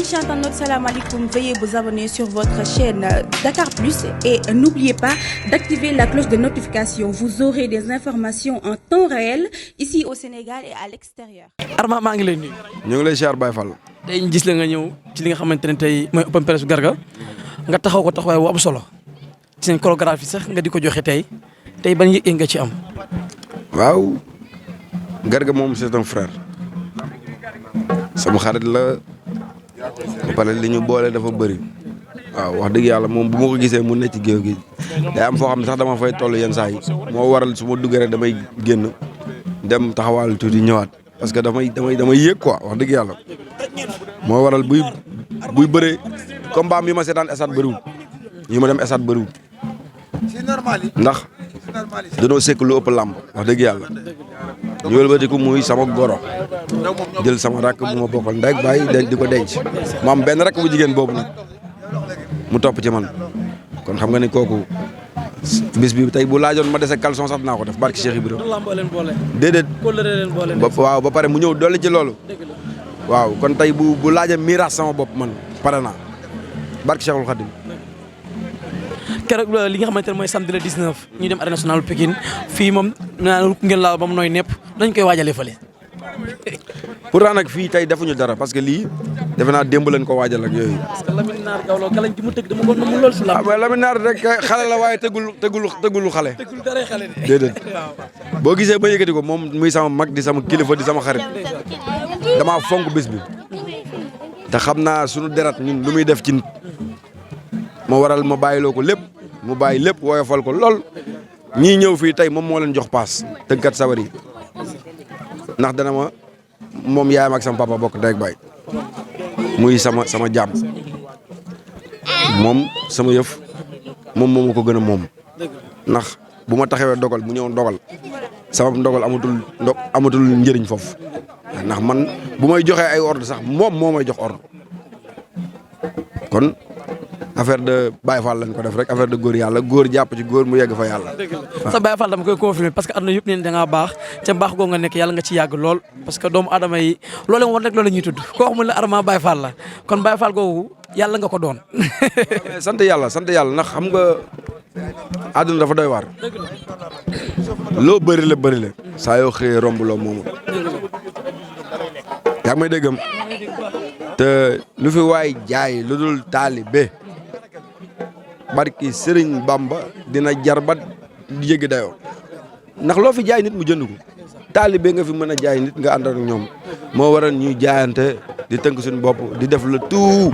Amis chers internautes, salam alaikum. Veuillez vous abonner sur votre chaîne Dakar Plus et n'oubliez pas d'activer la cloche de notification. Vous aurez des informations en temps réel ici au Sénégal et à l'extérieur. Arma maa ngi lay nuyu. ñu ngi lay ziar Baye Fall. tey ñu gis la nga ñëw ci li nga xamante ne tey mooy open press Garga nga taxaw ko taxawaay bu am solo ci seen chorégraphie sax nga di ko joxe tey ban yëg nga ci am. waaw Garga moom c'est un frère sama xarit la ba pare li ñu boole dafa bëri waaw wax dëgg yàlla moom bu ma ko gisee mu ne ci géew gi day am foo xam ne sax dama fay toll yenn saa yi moo waral su ma duggee rek damay génn dem taxawal tuuti ñëwaat parce que damay yéeg quoi wax dëgg yàlla moo waral buy bëree combat yi ma seetaan stade bëriwul yi ma dem stade bëriwul ndax danoo sekk lu ëpp làmb wax dëgg yàlla ñu wëlbatiku muy sama goro jël sama rakk bu ma bokkal ndey bàyyi di ko denc ma am benn rakk bu jigéen boobu nag mu topp ci man kon xam nga ni kooku bis bi tey bu laajoon ma dese caleçon sax dinaa ko def barki Cheikh Ibrahima déedéet waaw ba pare mu ñëw dolli ci loolu waaw kon tey bu laajee miiras sama bopp man pare naa barki Cheikhul Khadim keroog li nga xamante ne mooy samedi le 19 ñu dem arène nationale Pikine fii moom naan ngeen laal ba mu nooy nepp dañ koy waajalee fële. pourtant nag fii tey defuñu dara parce que lii defe naa démb leen ko waajal ak yooyu. parce que Lamine Naar Gawlo galañ gi mu tëgg dama ko mu lool si la. mais Lamine Naar rek xale la waaye tëggul xale. tëggul dara xale de. déedéet boo gisee ba yëkkati ko moom muy sama mag di sama kilifa di sama xarit damaa fonk bis bi te xam naa sunu deret ñun lu muy def ci nit moo waral ma bàyyiloo ko lépp mu bàyyi lépp woyofal ko lool ñii ñëw fii tey moom moo leen jox paas tëggkat sabar yi ndax dana ma moom yaayam ak sama papa bokk ndey ak baay muy sama jàmm moom sama yëf moom moo ma ko gën a moom ndax bu ma taxawee dogal mu ñëw dogal sama ndogal amatul njëriñ foofu ndax man bu may joxee ay ordre sax moom moo may jox ordre kon affaire de Baye Fall lañ ko def rek affaire de góor yàlla góor jàpp ci góor mu yegg fa yàlla. sa Baye Fall dama koy confirmer parce que àdduna yëpp nee da ngaa baax ca baax goo nga nekk yàlla nga ci yàgg lool parce que doomu aadama yi loolu war rek loolu la ñuy tudd koo xamul ne Arma Baye Fall la kon Baye Fall googu yàlla nga ko doon. sant yàlla ndax xam nga àdduna dafa doy waar. loo bëri la saa yoo xëyee romb loo moomu. yaa ngi may déggam te lu fi waay jaay lu dul taalibe barki Sëriñ Bamba dina jar ba di jéggi dayoo ndax loo fi jaay nit mu jënd ko taalibe nga fi mën a jaay nit nga ànd ak ñoom moo waral ñuy jaayante di tënk suñu bopp di def le tout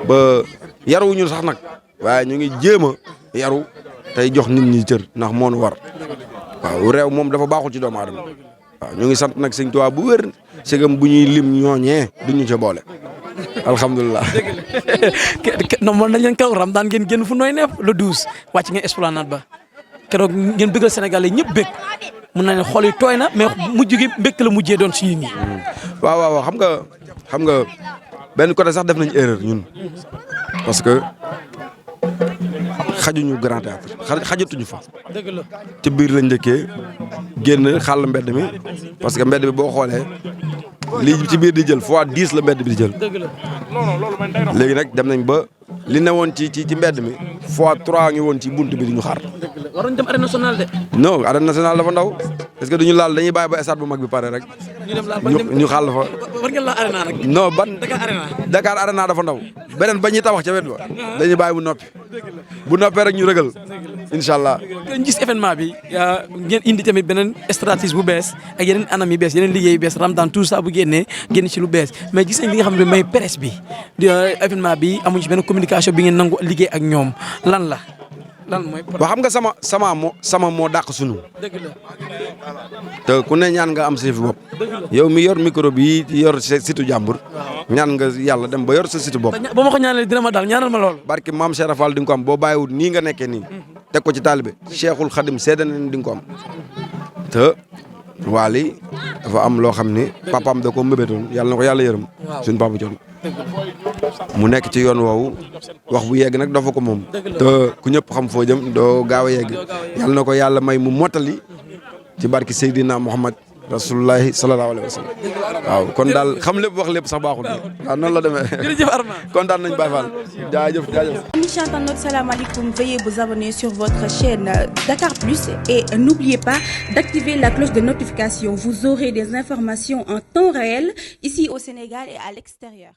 ba yaruwuñu sax nag waaye ñu ngi jéem a yaru tey jox nit ñi cër ndax moo nu war waaw réew moom dafa baaxul ci doomu aadama waaw ñu ngi sant nag Sëñ Tuubaa bu wér segam bu ñuy lim ñooñee duñu ca boole alhamdulilah. non man nañ leen keroog Ramadan ngeen génn fu nooy neef le 12 wàcc ngeen esplanade ba keroog ngeen bëggal Sénégalais ñëpp bëgg mun na ne xol yi tooy na mais mujj gi mbégte la mujjee doon suñu nii. waaw xam nga benn côté sax def nañ erreur ñun parce que xajuñu grand théâtre xajatuñu fa. dëgg la ci biir lañ njëkkee génn xàll mbedd mi parce que mbedd bi boo xoolee lii ci biir di jël fois 10 la mbedd bi di jël. dëgg la léegi nag dem nañ ba li ne woon ci mbedd mi fois 3 ngi woon ci bunt bi di ñu xaar. dëgg la waroon dem arène nationale de. non arène nationale dafa ndaw est-ce que duñu laal dañuy bàyyi ba stade bu mag bi pare rek. ñu xàll fa. war ngeen laal arena nag. non ban Dakar arena dafa ndaw beneen ba ñuy tabax ca wet ba dañuy bàyyi bu noppi bu noppee rek ñu rëgal incha allah. ngeen gis événement bi ngeen indi tamit beneen stratégie bu bees ak yeneen anam yu bees yeneen liggéey yu bees Ramadan tout ça bu génn ci lu bees mais gis nañ li nga xam ne mooy presse bi événement bi amuñ ci benn communication bi ngeen nangu liggéey ak ñoom lan la. lan mooy waaw xam nga sama moo dàq sunu. dëgg la te ku ne ñaan nga am sa fi bopp. yow mi yor micro bi yor sa situ jàmbur. ñaan nga yàlla dem ba yor sa situ bopp. ba ma ko ñaanalee dina ma daal ñaanal ma lool. barki maam Cheikh Rafal di nga ko am boo bàyyiwul nii nga nekkee nii. teg ko ci taalibe Cheikhul Khadim seede na ni di nga ko am. te Wally dafa am loo xam ni papaam da ko mbébétoon yàlla na ko yàlla yërëm. suñu papa Thione mu nekk ci yoon woowu wax bu yegg nag dafa ko moom. te ku ñëpp xam foo jëm doo gaaw a yegg yàlla na ko yàlla may mu mottali ci barki Seydina Muhammad rasulullahi sallallahu alayhi wa sallam waaw kon daal xam lépp wax lépp sax baaxul waaw noonu la demee. jërëjëf Arma kontaan nañ Baye Fall jaajëf. Amis internautes, salam alaikum. Veuillez vous abonner sur votre chaîne Dakar Plus et n'oubliez pas d'activer la cloche de notification. Vous aurez des informations en temps réel ici au Sénégal et à l'extérieur.